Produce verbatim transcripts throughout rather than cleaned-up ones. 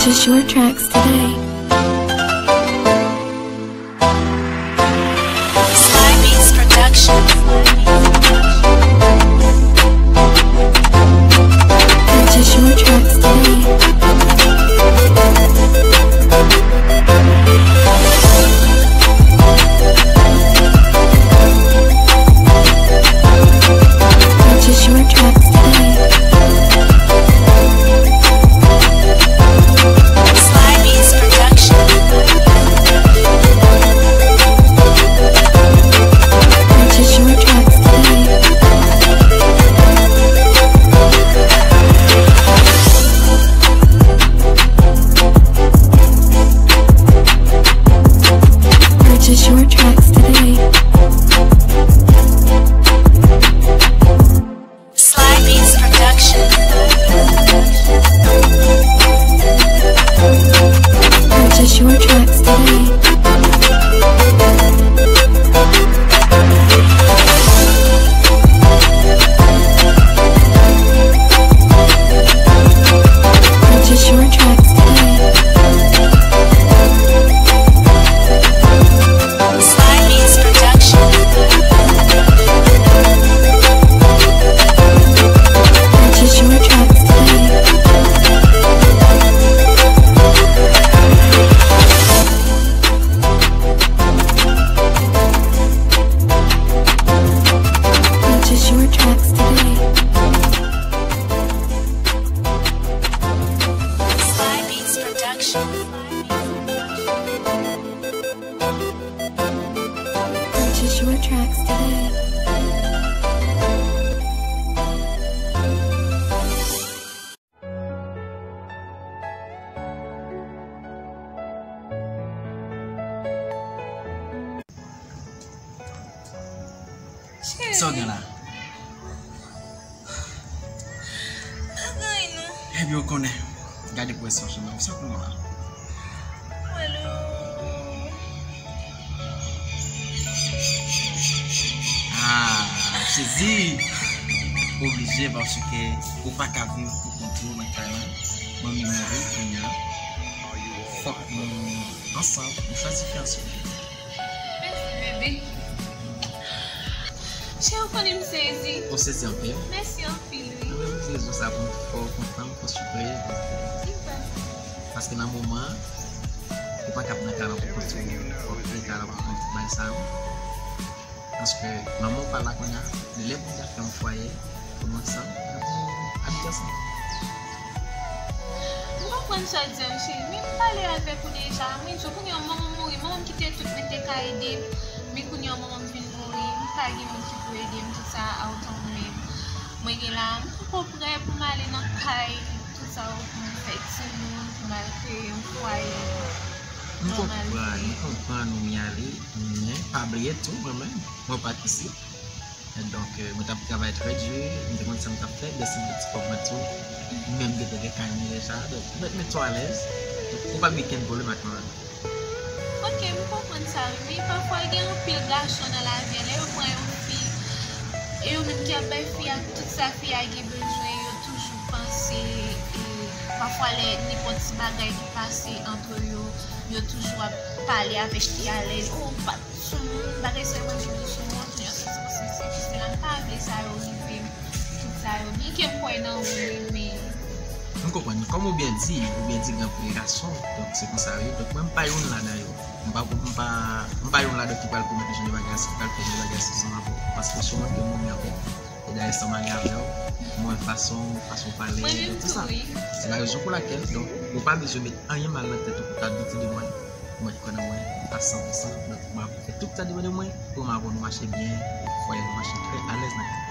Purchase your tracks today. Sly Beats Production. Purchase your tracks today. Purchase your tracks today. Sly Beats Production. Purchase your tracks today. Purchase your tracks today. Sly Beats Production. Purchase your tracks today. Purchase your tracks today. Sly Beats Production. Purchase your tracks today. Purchase your tracks today. Sly Beats Production. Purchase your tracks today. Sa w gen la? Pa gen anyen non. Ebyen, ou konnen. Gade pou wè sa w jwenn la. Sa pou nou la? Alo. Ah, sezi. Oblije paske ou pa ka viv pou kont ou nan kay la. Manmi mouri kounye a. Fòk nou ansanm, nou chwazi fè ansanm. Mèsi, bebe. Cheri, ou konnen m sezi. Ou sezi anpil? Mèsi anpil, wi. Mwen menm, rezon sa pou m fè w kontan, m fè w sipriz. Sipa. Paske nan moman an, ou pa kab nan kay la pou kont ou, fòk ou nan kay la pou kont bagay sa yo. Paske manman w pa la kounye a, lè Bondye ap fè yon fwaye, pou nou ansanm, n ap abite ansanm. M konprann sa w di a, cheri, men m pale avèk ou deja. Mwen di w, kounye a manman m mouri, manman m kite tout, mete ka ede m. Men kounye a manman m vin mouri, m pa gen moun ki pou ede m, tout sa out on men. Mwen gen la, m poko prè pou m ale nan kay, tout sa yo, pou m fè timoun, pou m al kreye yon fwaye. M konprann, m konprann ou, Miali, men pa bliye tou, mwen menm, mwen pa t isit. Donk, euh, mwen t ap travay trè di, m te konn sa m t ap fè, m te sanble ti kòb mwen tou. Mwen menm m te gen kay mwen deja, donk, mwen, mwen tou alèz. Donk, ou p ap gen kenn pwoblèm ak manman. Ok, m konprann sa, wi, men pafwa gen anpil gason nan lavi a, lè yo pran yon fi, e yo menm ki ap bay fi a tout sa fi a gen bezwen, yo toujou panse, e pafwa lè nenpòt ti bagay ki pase ant yo, yo toujou ap pale avèk fi a lè, oh, ou pa t sou moun, bagay sa yo manje m sou moun, kounye a soti pou sesi, pou sela, m pa vle sa yo rive m, tout sa yo. Byenke m kwè nan ou, wi, men. M konprann. Kòm ou byen di, ou byen di gen anpil gason, donk se konsa yo ye. Donk mwen, m pa youn ladan yo. M pa, m pa, m pa youn ladan ki pral pwomèt yon jan de bagay, ki pral fè yon jan de bagay sa ansanm avè w. Paske si w montre m ou renmen avè w, e dayè san m ale avè w, m wè fason, fason w pale, tout sa. Se la rezon pou lakèl, donk, ou pa bezwen met anyen mal nan tèt ou pou ta doute de mwen. Mwen kwè nan mwen a san pou san. Donk, m ap fè tout sa depann de mwen pou m avè w nou mache byen, fwaye nou mache trè alèz nan kay.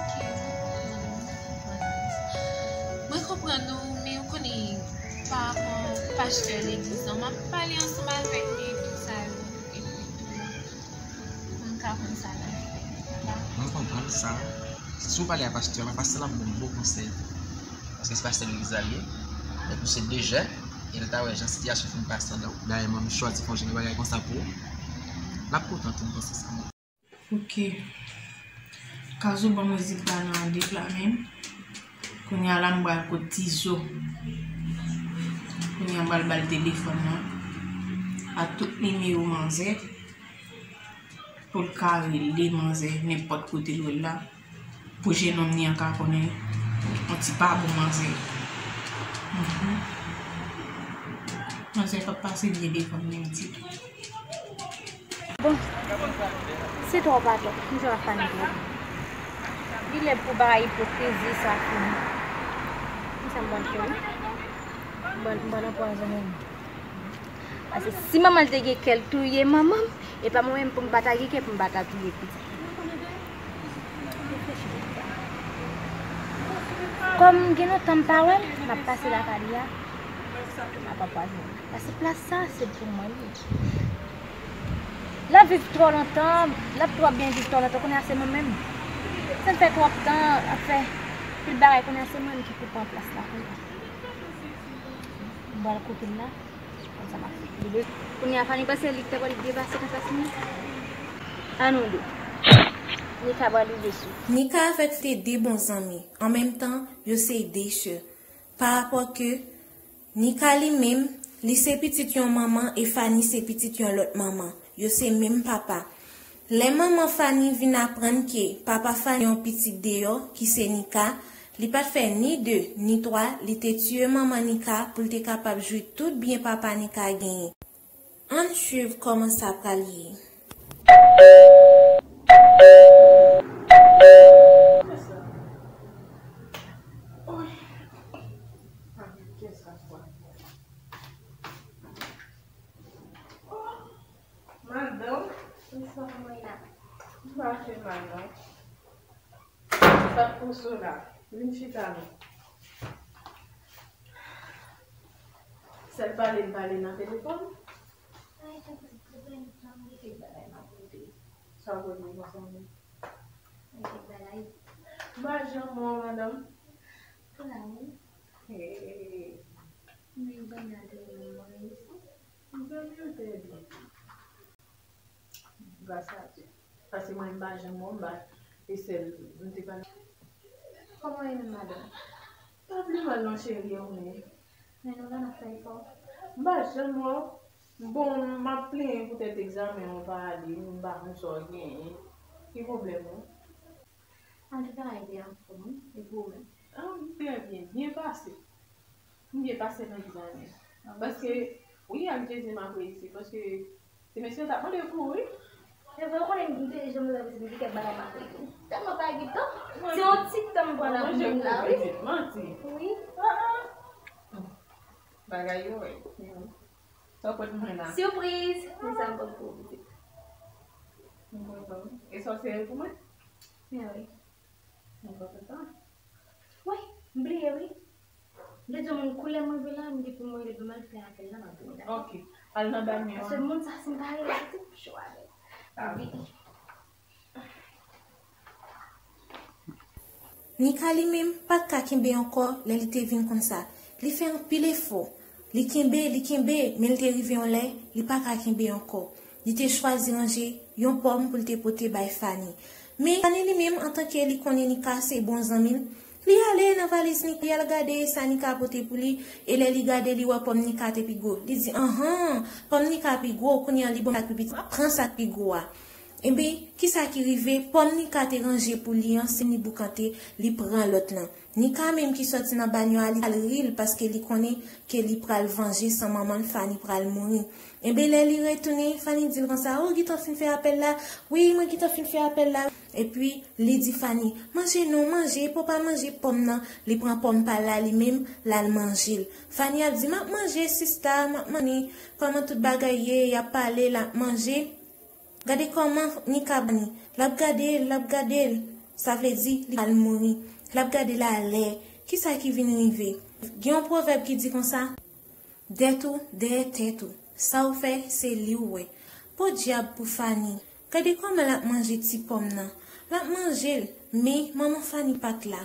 Ok, m konprann, m konprann. Mwen konprann ou, men ou konnen, pa rapò pastè legliz lan, m ap pale ansanm avèk li, tout sa yo, epi tou, pou m ka konn sa l ap fè. M konprann sa. Si w pale a pastè la, pastè la ap ba w bon konsèy. Paske se pastè legliz la l ye. Epi se de jèn, e l ta wè jan sitiyasyon fin pase la. Dayè, mwen, m chwazi fè yon jan de bagay konsa pou ou. L ap kontan tou, m panse sa. Ok. Kazou ban mizik la nan depla menm. Kounye a la, m pral kot Tizo. Kounye a m pral ba l telefòn nan a tout nimewo manzè pou l ka rele manzè nenpòt kote l wè l la, pou jenòm li an ka konnen yon ti pa bon manzè. Mhm. Manzè p ap pase byen devan m menm ditou. Bon, se twò pa twò, m jwe a Fani twò. Li lè pou bagay ipokrizi sa fini. Kisa m pral fè wi? M pral, m pral anpwazonnen li. Paske si manman l te gen kè l touye manman m, e pa mwen menm pou m pa ta gen kè pou m pa ta touye pitit. Kòm gen lontan m pa wè l, m ap pase lakay li a, m ap anpwazonnen. Paske plas sa, se pou mwen li ye. L ap viv twò lontan, l ap twò byen viv twò lontan, kounye a se mwen menm. Sa l fè twòp tan, ap fè pil bagay, kounye a se mwen menm ki pou pran plas la kounye a. M pral kote l la, konsa m ap fè. Kounye a Fani panse li t ap rive pase nan plas mwen. Ann wè. Nika pral rive sou. Nika avèk te de bon zanmi. An menm tan, yo se de sè. Pa rapò ke Nika li menm, li se pitit yon manman e Fani se pitit yon lòt manman. Yo se menm papa. Lè manman Fani vin aprann ke papa Fani yon pitit deyò, ki se Nika, li pa t fè ni de, ni twa, li te tiye manman Nika pou l te kapab jwi tout byen papa Nika genyen. Ann swiv kòman sa pral ye. Madanm, m pa fè mal non. Sa k pou sou la? Vin chita non. Sèl pale l pale nan telefòn. Sa w konnen konsa menm? M pa janm wè w, madanm. Hey. Zanmi yo te byen. Gras a Dye. Paske mwen, m pa janm wè w, m pa, e sèl, m te pa. Kòman w ye menm, madanm? Pa pi mal non, cheri, e ou menm? Men nou la, n ap fè efò. M pa janm wè w. Bon, m ap plenyen poutèt egzamen an pa ale, m pa konn sa w genyen. Ki pwoblèm ou? Antouka, m te anfòm, wi. E pou ou menm? Ah, m trè byen, byen pase. M byen pase nan egzamen. Ah, paske, wi, ak Jezi m ap reyisi, paske ti mesye t ap mande kou, wi. E vre, ou konnen m te janm wè pitit, m di kèk bagay m ap rete. Tèlman pa gen tan. Se yon ti tan m pran nan pou moun la, wi. Manti. Wi. Ah, ah. Bagay yo, wi. Sa w pot mwen la? Sipriz! Men sa m pot pou ou, pitit. M kontan. E sa w sere pou mwen? Men wi. M kontan sa. Wi, m bliye wi. M te di w moun koulè mwen vle la, m gen pou mwen leve m al fè apèl la, m ap vini, dakò? Ok. Al nan bal mwen an. Paske moun sa, si m pa rele, pitit, m cho avè l. Ah. Wi. Nika li menm pa t ka kenbe ankò lè li te vin konn sa. Li fè anpil efò. Li kenbe, li kenbe, men li te rive yon lè, li pa ka kenbe ankò. Li te chwazi ranje yon pòm pou l te pote bay Fani. Men Fani li menm, antanke li konnen Nika se bon zanmi l, li ale nan valiz Nika, li al gade sa Nika pote pou li, e lè li gade, li wè pòm Nika te pi gwo. Li di, anhan, pòm Nika pi gwo, kounye a li ban m sa k pi piti, m ap pran sa k pi gwo a. Enben, kisa ki rive? Pòm Nika te ranje pou li an, se li boukante, li pran lòt lan. Nika menm ki sòti nan banyo a, li al ri l paske li konnen ke li pral vanje san manman l, Fani pral mouri. Enben, lè li retounen, Fani di l konsa, o, gentan fin fè apèl la? Wi, mwen gentan fin fè apèl la. Epi, li di Fani, manje non, manje, papa manje pòm nan. Li pran pòm pa l la, li menm, l al manje l. Fani ap di, m ap manje, sista, m ap manje. Kòman tout bagay ye, y ap pale, l ap manje. Gade kòman Nika bani. L ap gade l, l ap gade l. Sa vle di, li pral mouri. L ap gade l alè. Kisa ki vin rive? Gen yon pwovèb ki di konsa, dèt ou dèyè tèt ou. Sa w fè, se li w wè. Podyab pou Fani. Gade kòman l ap manje ti pòm nan. L ap manje l, men manman Fani pa t la.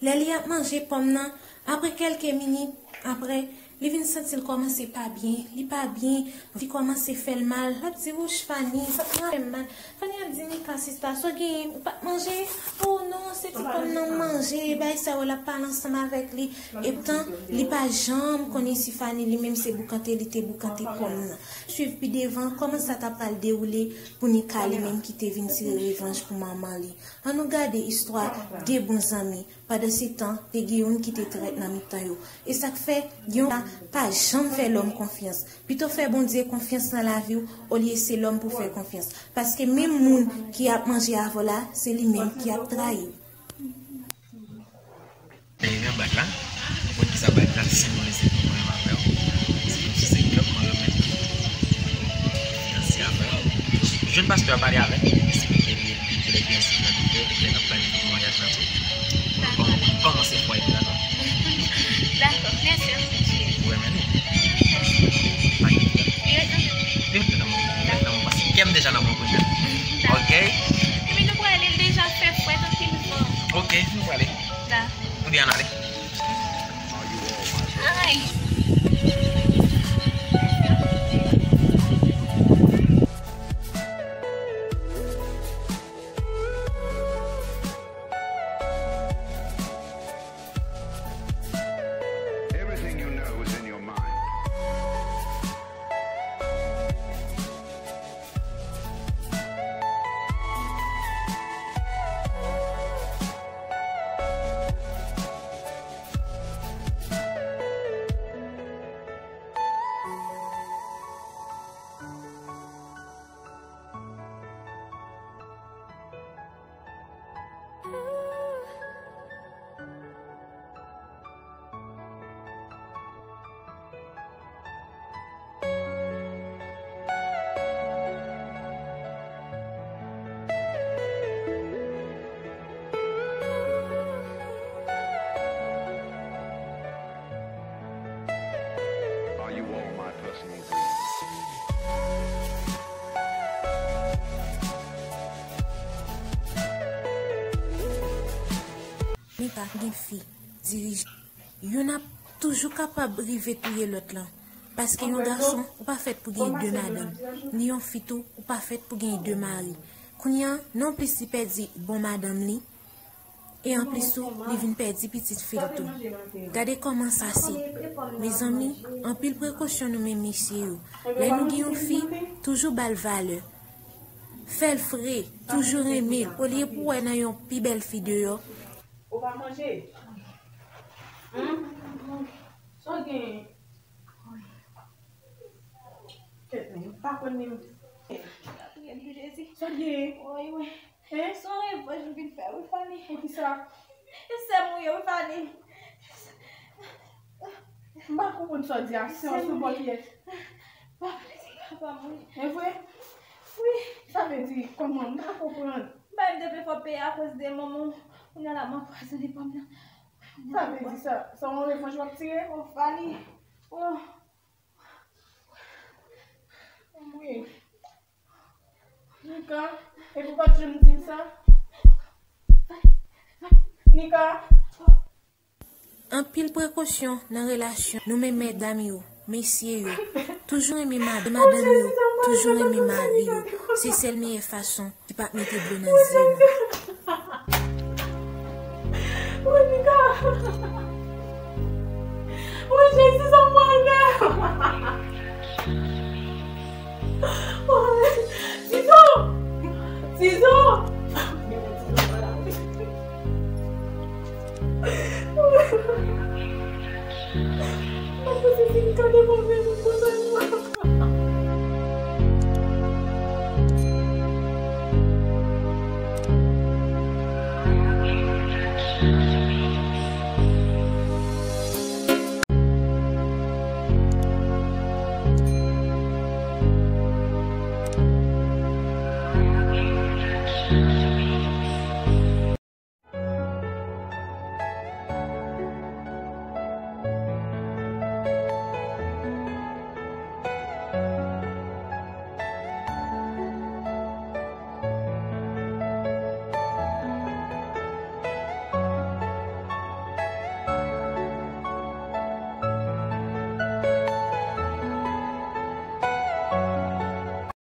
Lè li ap manje pòm nan, apre kèlke minit, apre, Li vin santi l kòmanse pa byen, li pa byen, li kòmanse fè l mal. L ap di, "Wouch, Fani, sa t fè m mal." Fani ap di, "Nika, sista, sa w genyen? Ou pa t manje?" "Oh non, se ti pòm nan m manje." Bagay sa yo, l ap pale ansanm avèk li. Etan, li pa janm konnen si Fani li menm se boukante li te boukante pòm nan. Swiv pi devan kòman sa ta pral dewoule pou Nika li menm ki te vin tire revanj pou manman li. Ann nou gade istwa de bon zanmi. Pandansetan, te gen youn ki te trèt nan mitan yo. E sa k fè, gen yon pa janm fè lòm konfyans. Pito fè Bondye konfyans nan lavi w, olye se lòm pou fè konfyans. Paske menm moun ki ap manje avè w la, se li menm ki ap trayi w. Dèyè bag la, ou konn kisa bag la simbolize pou mwen menm avè w? Se konsi se glòb mwen remèt li. Mèsi avè w. Jwenn pastè a pale avè l, eksplike li epi lè gen ensidan ki fèt, lè n ap planifye maryaj la tou. Kòman, kòman se fwa epi la non? Dakò, mèsi anpil, cheri. Ou renmen li? Pa gen pwoblèm. Li ret nan men w? Li ret nan men w, paske kè m deja nan men w kounye a. Dakò. Ok? Epi nou prale, l deja fè frèt anpil van. Ok, nou prale. Dakò. Ou di ann ale? Ay. Everything you know is in your mind. Are you all my personal dreams? Nika gen fi, dirijan. Youn ap toujou kapab rive touye lòt lan. Paske yon gason, ou pa fèt pou gen de madanm. Ni yon fi tou, ou pa fèt pou gen de mari. Kounye a, non plis li pèdi bon madanm li, e anplis tou, li vin pèdi pitit fi l tou. Gade kòman sa se. Mezanmi, anpil prekosyon nou menm mesye yo. Lè nou gen yon fi, toujou ba l valè. Fè l fre, toujou renmen l. Olye pou w wè nan yon pi bèl fi deyò. Ou pa manje? Humm? Sa w genyen? Kèt men, m pa konn li. Sa w genyen? Woy, woy. Hein? Se yon revanj m vin fè wi, Fani. Poukisa? E sè m ou ye wi, Fani. M pa konprann sa w di a. Sè w sou bò kiyès? Papa m wi. E vre? Wi. Sa vle di kòman? M pa konprann. M pa menm te vle fè w peye akoz de manman w. Kounye a la m anpwazonnen pòm nan. Sa vle di sa? Sa yon revanj w ap tire? Oh, Fani. Oh. Wi. Nika, epi w pa t janm di m sa? Nika. Anpil prekosyon nan relasyon nou menm medam yo, mesye yo. Toujou renmen mad-, madanm yo, toujou renmen mari yo. Se sèl meyè fason ki p ap mete dlo nan zye nou. Monika! Wi, Jezi, sa m pral fè? Wi, Tizou! Tizou! Mwen panse se Nika te move moun konsa.